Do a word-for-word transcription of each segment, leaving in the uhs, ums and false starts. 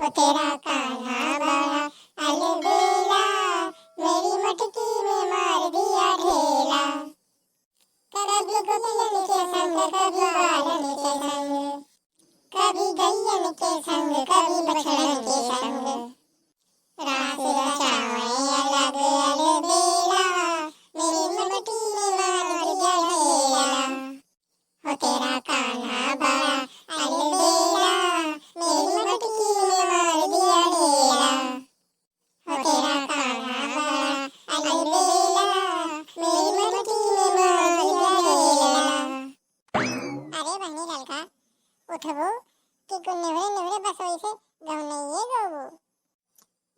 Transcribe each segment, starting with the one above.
ओ तेरा कान्हा बड़ा अलबेला, मेरी मटकी में मार दिया ढेला। कभी गोपियन के संग, कभी बालन के संग, कभी गैयन के संग, कभी बछड़न के संग। रास रचावे अलग अलबेला, मेरी मटकी में मार दिया ढेला। हो तेरा कान्हा बड़ा अलबेला, मेरी मटकी में मार दिया ढेला। हो तेरा कान्हा बड़ा अलबेला, मेरी मटकी में मार दिया ढेला। अरे बहनी ललका, उठबो कि कुल निहुरे निहुरे बस वैसे गौनइये गौबो।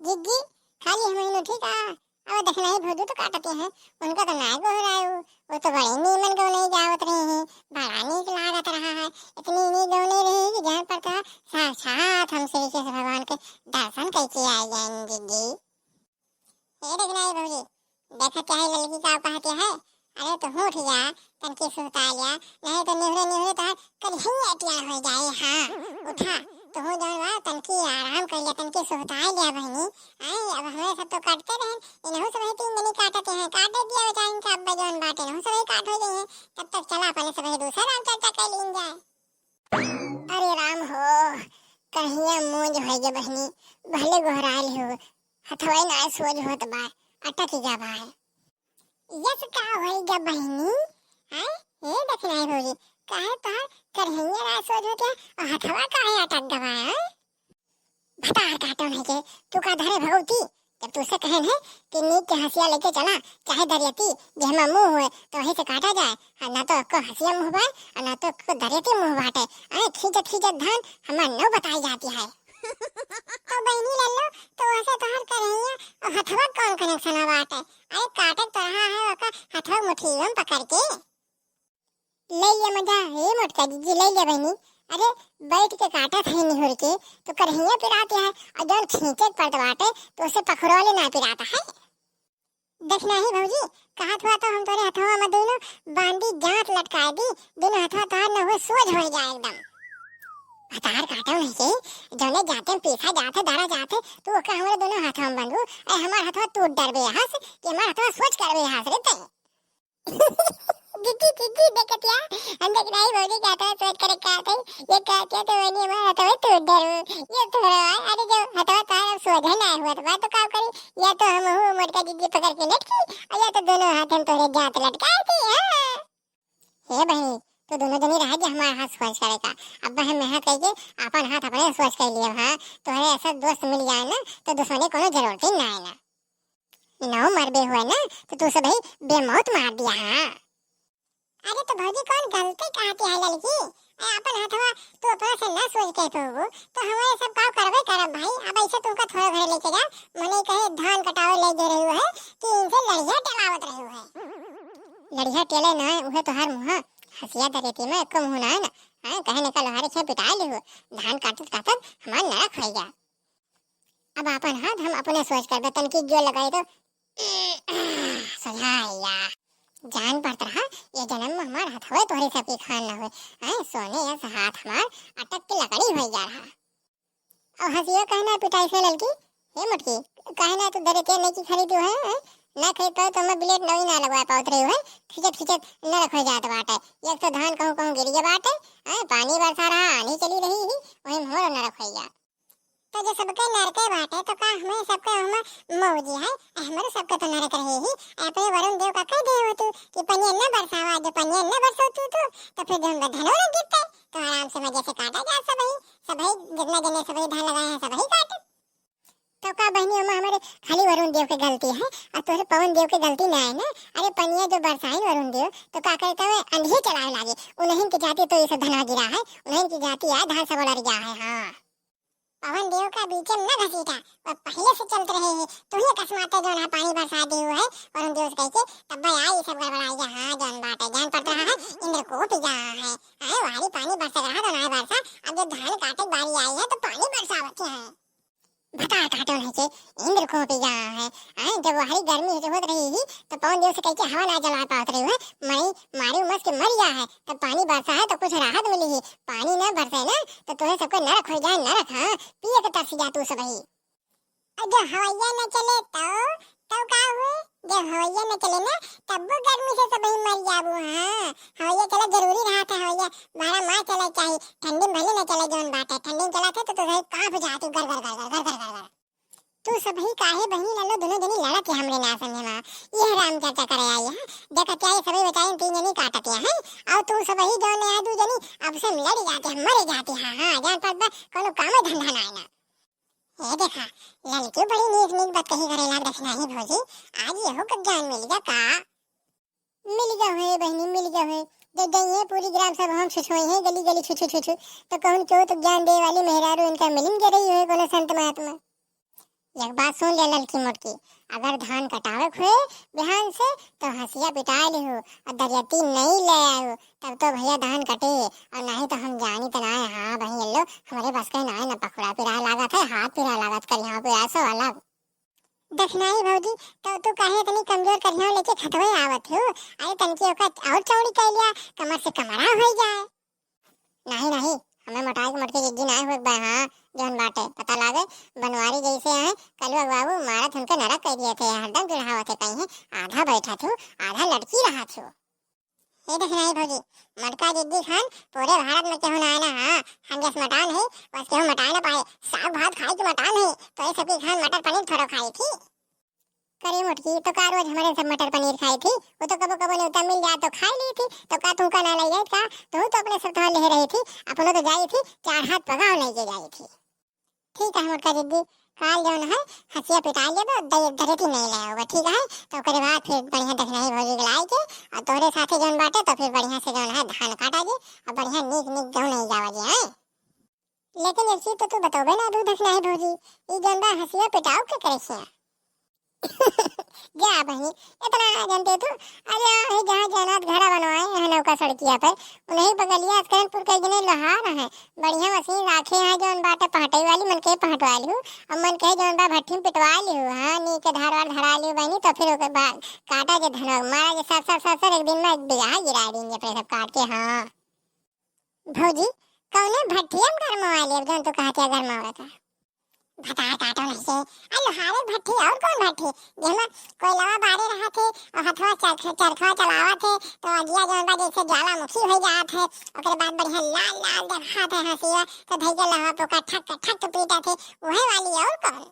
जिज्जी, खाली हम ही ठीक आ। अब देखना ही भौजी तो काटते हैं, उनका तो नाय गोहरायु, वो तो बड़े नीमन गौनई गावत रही हैं, बड़ा नीक लागत रहा है। इतनी नीक गौनई रही कि जान पड़ता है साक्षात हम श्री कृष्ण भगवान के दर्शन करके आ जाएंगे जिज्जी। हे देखना ही भौजी, देखत है ललकी का कहत है, अरे तो उठ जा, तनकी सुहता लिया, नहीं तो निहुरे निहुरे तोहार करिहइया टियान होइ जाए। हाँ, उठा, तू जौन बा, तनकी आराम कर लिया, तनकी सुहता लिया बहिनी। आए, अब हमरे सब तो काटते रहन, इनहू सब ही तीन जनी काटत हैं, काट दे दिया बेचारिन का, अब जौन बाटे, इनहू सब ही काट होइ गई हैं। तब तक चला, अपने सब ही दूसरा राम चर्चा कर लीन जाए। अरे राम हो, करिहइया मूंज होइ गे बहिनी, भले गोहराइल हो, हथवा ना सोज होत बा, अटक जा बा। यस का होई गा बहिनी? हैं? हे देखना ही भौजी, काहे तोहार करिहइया ना सोज होत है और हथवा काहे अटक गवा है? भतार काटो नहीं के, तू का धरे भगवती, जब तू से कहन है कि नीक के हंसिया लेके चला, चाहे दरियती, जेहमा मुंह होए, तो वहीं से काटा जाए, और ना तो को हंसिया मुंह बाय, और ना तो को दरियती मुंह बाटे। अरे खींचत खींचत धान हमार नौ बताई जाती है। तो बहिनी लल्लो, तो वैसे तोहार करिहइया और हथवा कौन connection बाटे? अरे काटत तो रहा है ओका हथवा मुट्ठियों में पकड़ के। ले लिया मजा, हे मोटका जिज्जी, ले लिया बहिनी। अरे बैठ के काटत है निहुर के, तो करिहइया पिरात है, और जौन खींचे के पड़त बाटे, तो उसे पखुड़ौले ना पिरात है। देखना ही भौजी, कहत हुआ तो हम तोरे हथवा में दोनों बांधी जांत लटकाए दी, दोनों हथवा तोहार न हुए सोज होइ जाए एकदम। भतार काटो नहीं के, जौने जाते में पीसा जाते, दरा जाते, तू ओके हमरे दोनों हथवा में बंधू, ए हमार हथवा टूट डरबे हंस, कि हमार हथवा सोज करबे हंस रे ते। जिज्जी, जिज्जी, देखतिया, हम देख रही भौजी का हथवा सोज करे का थे, ये कहतिया तो वही हमार हथवा टूट डरू, ये तो हथवा, अरे जो हथवा तोहार अब सोझे ना हुआ तो बात तो का करी, या तो हम हूँ मोटका जिज्जी पकड़ के लटकी, और या तो दोनों हाथ हम तोरे जात लटका दी, हाँ। हे बहिनी, तू दोनों जनी रह जा हमार हाथ सोज करे का, अब हम मेहनत करके अपन हाथ अपने सोज कर लिए, हाँ, तोहरे ऐसा दोस्त मिल जाए ना, तो दुश्मनी कोनो जरूरत ही ना है ना। नौ मरबे हुए ना, तो तू सब ही बेमौत मार दिया, हाँ। अरे तो भौजी कौन गलती कहती है लड़की? ए, अपन हथवा तू अपना से ना सोच के तो वो, तो हमारे सब काम करबे करब भाई। अब ऐसे तुमका थोड़ा घर लेके जा, मने कहे धान कटावे ले दे रही है कि इनसे लड़िया टलावत रही है। लड़िया टेले ना, उहे तोहार मुँह, हंसिया दरेती में एको मुँह ना है ना। हाँ, कहे निकल हमारे छे पिटाए ली हो, धान काटत काटत हमार नरक हो गया। अब आपन हाथ हम अपने सोच करबे, तनकी जोर लगाई तो, सुझाइया। जान पड़त रहा, ये जन्म में हमार हथवे तोहरे सबके खान न होए। आए, सोने यस हाथ हमार अटक के लकड़ी होई जा रहा। और हंसियो कहना पिटाई से ललकी, हे मोटकी, काहे ना तू दरे के नहीं की खरीदू है, हैं? ना खरीद पाओ तो मैं बिलेट नवी ना लगवा पावत रही है, खिंचत खिंचत नरक हो जात बाटे। एक तो धान कहूँ कहूँ गिर गया बाटे, हैं? पानी बरसा रहा, आनी चली रही ही, वही मोर नरक हो गया। तो जो सबके नरके बाटे, तो का हमें सबके हम मौजी है? हमरो सबके तो नरक रहे ही। अपने वरुण देव का कह दे हो तू कि पनिया न बरसावा, जो पनिया न बरसो तू तो, तो फिर जो हम धनो न गिरते, तो आराम से मजे से काटा जा सबही, सबही जितना जने सबही धान लगाए हैं, सबही काटे। तो का बहनी, ओमा हमारे खाली वरुण देव के गलती है और तोरे पवन देव के गलती ना है ना? अरे पनिया जो बरसाइन वरुण देव, तो का करता है, अंधी चलावे लागे। उन्हीं की जाति तो ये सब धना गिरा है, उन्हीं की जाति है, धान सब उलर गया है। हाँ। पवन देव का बीच में न घसीटा, वो पहले से चलत रहे हैं। तू ही अकस्मात जो ना पानी बरसा दियो है, वरुण देव से कह के, तब भाई आई सब गड़बड़ाई है। हाँ, जान बात है, जान पड़त रहा है, इंद्र को भी गया है। आए वाली पानी बरस रहा तो ना बरसा, अब जब धान काटे की बारी आई है तो पानी बरसावत है। भतार काटो नहीं के, इंद्र को पी गया है। आए, जब वही गर्मी से होत रही ही, तो पवन देव से कह के हवा ना चला पावत रही है। मई मारी उमस के मर गया है, तब पानी बरसा है तो कुछ राहत मिली ही। पानी ना बरसे ना, तो तुम्हें सबको नरक हो जाए, नरक। हाँ, पिए के तरस जा तू सबही। और जो हवैया न चले तो, तो का हुए? जो हवैया न चले ना, तब वो गर्मी से सबही मर जाबू। हाँ, हवैया चला जरूरी रहा था, हवैया बारह माह चला चाहिए। ठंडी में भले न चले जौन बात है, ठंडी में चला थे तो, तो सबही कांप जाती गर गर गर गर गर गर गर गर। तू सबही काहे बहिनी लालो दोनों जनी लड़त है हमरे ना समझे मा। ये राम चर्चा करे आई है। देखत आई सबही बेचारी तीन जनी काटत है, हैं? और तू सबही जौन है दू जनी अब से लड़ी जाती है, मरे जाती है। हाँ, जान पर बा, कोनो कामे धंधा ना है ना। ए देखा, ललकी बड़ी नीक नीक बात कही करे लाग दखिनाही भौजी। आज यहू के ज्ञान मिल गया का? मिल गया है बहिनी, मिल गया है। जब जइहे पूरी ग्राम सभा में छुछुई है, गली गली छुछु छुछु, तो कहूँ क्यों तो ज्ञान दे वाली मेहरारू इनका मिलिन के रही है कोनो संत महात्मा। एक बात सुन ले ललकी मोटकी, अगर धान कटावे के हुए बिहान से, तो हंसिया पिटाए लिहू और दरियती नहीं ले आयु, तब तो भैया धान कटे। और नहीं तो हम जानी तो ना है। हाँ बहिन, ये लो, हमारे बस के ना है, ना पकड़ा पिरा लागत है, हाथ पिरा लागत, करिया पिरा सो अलग। दखिनाही भौजी, तो तू काहे इतनी कमजोर करिया लेके खतवे आवत हो? अरे तनकी ओका और चौड़ी कर लिया, कमर से कमरा हो जाए। नहीं नहीं, हमें मोटाई के मोटकी जिद्दी नहीं हुए बा। हाँ, जौन बाटे पता लागे, बनवारी जैसे हैं कलुआ बाबू मारत हमके नरक कर दिए थे, हरदम गिढ़ावत है कहीं, आधा बैठा थू, आधा लटकी रहा थू। ये देख नहीं भौजी, मटका जिद्दी खान पूरे भारत में केहू ना है ना। हाँ, हम जस मटान है, बस केहू मटाए ना पाए। साग भात खाए के मटान है, तो ये सबकी खान मटर पनीर थोड़ा खाई थी। करे मोटकी, तो का रोज हमारे सब मटर पनीर खाई थी? वो तो कबो कबो न्योता मिल जाए तो खाई ली थी, तो का तू का ना ले जाए का? तू तो अपने सब तो ले रही थी, अपनो तो जाई थी, चार हाथ पगाव लेके जाई थी। ठीक है मोटका जिद्दी, काल जौन है हंसिया पिटा लेबो, दे-, दरेती नहीं ले आओगे, ठीक है? तो ओकरे बाद फिर बढ़िया दखिनाही भौजी के लाई के, और तोहरे साथे जौन बाटे, तो फिर बढ़िया से जौन है धान काटा जे, और बढ़िया नीक नीक गहूं नहीं जावा जे, हैं? लेकिन एक चीज तो तू बतौबे ना दू दखिनाही भौजी, ई जौन बा हंसिया पिटाऊ के करे छिया? जा बहिनी, इतना ना जानते तू। अरे, हे जहाँ जगन्नाथ घड़ा बनवाए हैं नौका सड़किया पर, उन्हीं बगलिया असकनपुर के जने लोहार हैं। बढ़िया मशीन राखे हैं, जौन बाटे पहटई वाली, मन के पहटवा लिहू। अब मन के जौन बा भट्ठी में पिटवा लिहू। हाँ, नी के धार वार धरा लिहू बहिनी, तो फिर ओके बाद काटा जे धनवा, मारा जे सर, सर, सर, सर, एक दिन में एक बीघा गिरा देंगे अपने सब काट के। हाँ। भौजी, कौने भट्ठिया में गरमवा लेब, जौन तू कहत है गरमावे का? भतार काटो नहीं से, आ लोहारे भट्ठी और कौन भट्ठी? जेमा कोयलवा बारे रहा थे और हथवा चरख-, चरखवा चलावा थे, तो अगिया जौन बा जैसे ज्वालामुखी हो जात है, ओकरे बाद बढ़िया लाल लाल देखात है हंसिया, तो धैया लोहा पोका ठक ठक पीटा थे, वही वाली और कौन?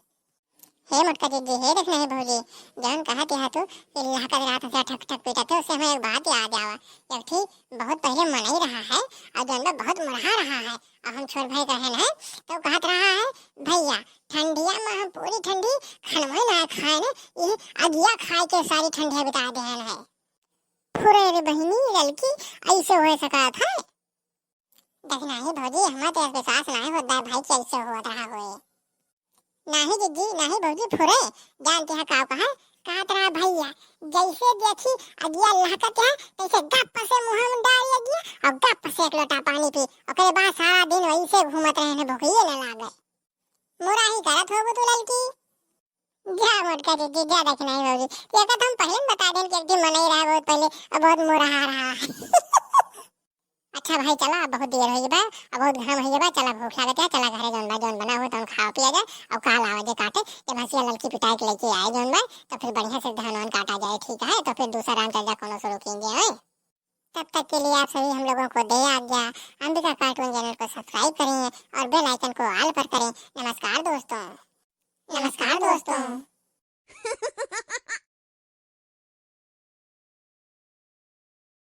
हे मोटका जिद्दी, हे देख नहीं भौजी, जौन कहत है तू कि लहकत रात से ठक ठक पीटा थे, उससे हमें एक बात याद आवा। एक ठी बहुत पहले मनई रहा है, और जौन बा बहुत मुरहा रहा है, और हम छोट भाई कहन है, तो कहत रहा है, "भैया, ठंडिया में हम पूरी ठंडी खनवे ना खाए न, ये अगिया खाए के सारी ठंडिया बिता देहन है।" फुरे रे बहिनी, ललकी, ऐसे हो सकत है? देख नाही भौजी, हमें तो विश्वास नाही होता है भाई कि ऐसे होत रहा होए। नाही जिज्जी, नाही भौजी फुरे, जानते हैं का कहा? कहत रहा भैया, जैसे देखी अगिया लहकत है, तैसे गप से मुंह में डाल लगिया और गप से एक लोटा पानी पी, ओकरे बाद सारा दिन वैसे घूमत रहे न, भूखिए न लागे। मुराही करत होबू तू ललकी। जा मोटका जिज्जी, जा देख नाही भौजी, ये तो हम पहले ही बता देन कि एक दिन मनई रहा बहुत पहले, अब बहुत मुरहा रहा। अच्छा भाई, चला, अब बहुत देर होई बा, अब बहुत घाम होई बा, चला, भूख लागत है, चला घरे जौन बा, जौन बना हो तौन खा पिया जाए, अब काल आवा जे काटे, जब हंसिया ललकी पिटाई के लेके आए जौन बा, तो फिर बढ़िया से धान वान काटा जाए, ठीक है? तो फिर दूसरा राम चर्चा कोनो शुरू कीजिए, हैं? तब तक के लिए आप सभी हम लोगों को दे आज्ञा, अंबिका cartoon channel को subscribe करें और bell icon को all पर करें। नमस्कार दोस्तों। नमस्कार दोस्तों।